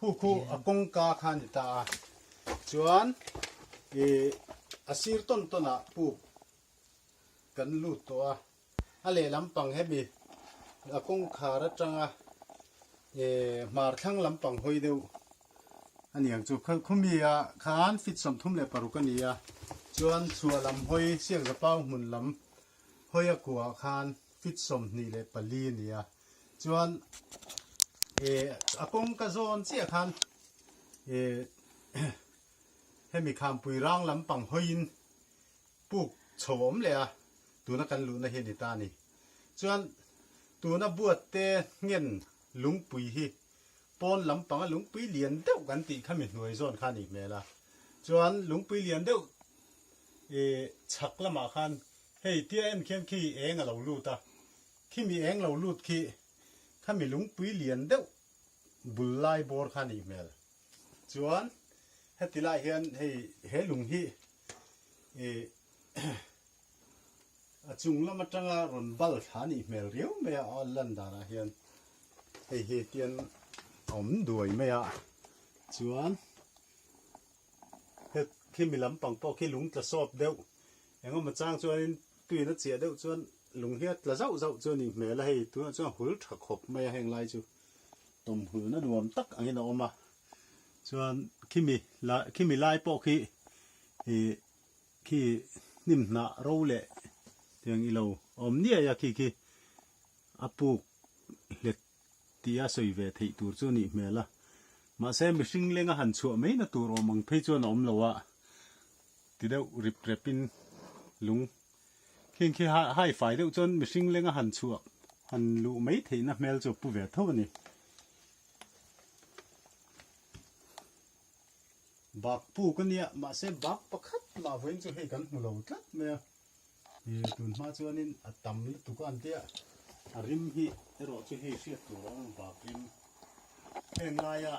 Khu khu a kawngka kha a ni ta a, chuan ih a sir tawn tawn ah puk kan lut tawh a, a lehlam pang hemi a kawngkhar atanga ih hmar thlang lampang hawi deuh a ni ang chu. Khumi ah khan feet 36 a ni a, chuan chhuah lam hawi Siakzapau hmun lam hawi a kuah khan feet 24 a ni a. Chuan eh a kawngka zawn chiah khan eh hemi khampui rang lampang hawiin puk chho a awm leh a, tuna kan luhna hi a ni ta a ni. Chuan tuna buatte nghen lungpui hi pawn lampanga lungpui lian deuh kan tih kha mi hnuai zawn kha a nih hmel a. Chuan lungpui lian deuh eh chhak lamah khan hei tia en khian khi eng a lo lut a, Khimi eng lo lut khi khami lungpui lian deuh bul lai bawr kha a nih hmel. Chuan heti lai hian hei he lung hi ih a chung lam atanga rawn bal thla a nih hmel riau mai a, a lan danah hian hei hi tian a awm duai mai a. Chuan he khimi lampang pawh khi lung tla sawp deuh engemaw chang chuanin Tuin a chiah deuh chuan lung hi a tla zauh zauh chu a nih hmel a, hei tunah chuan hul tha khawp mai a heng lai chu tawmhulna nuam tak angin a awm a, chuan khimi lai khimi lai pawh khi ih khi hnim hnah ro leh tiang ilo awm niai a khi khi a puk hlet tih a sawi ve theih tur chu a nih hmel a, mahse mihring lenga han chhuah mai na tur awm ang phei chuan a awm lo a, ti deuh rip rep in lung khing khi hai fai deuh chuan mihring lenga han chhuah han luh mai theihna hmel chu a pu ve tho a ni. Bak puk a nia, mahse bak pakhat mah vawiin chu hei kan hmu lo tlat mai a. Ih tun hma chuanin a tam lutuk a an tia, a rim hi erawh chu hei hriat tur a awm bak rim heng laia.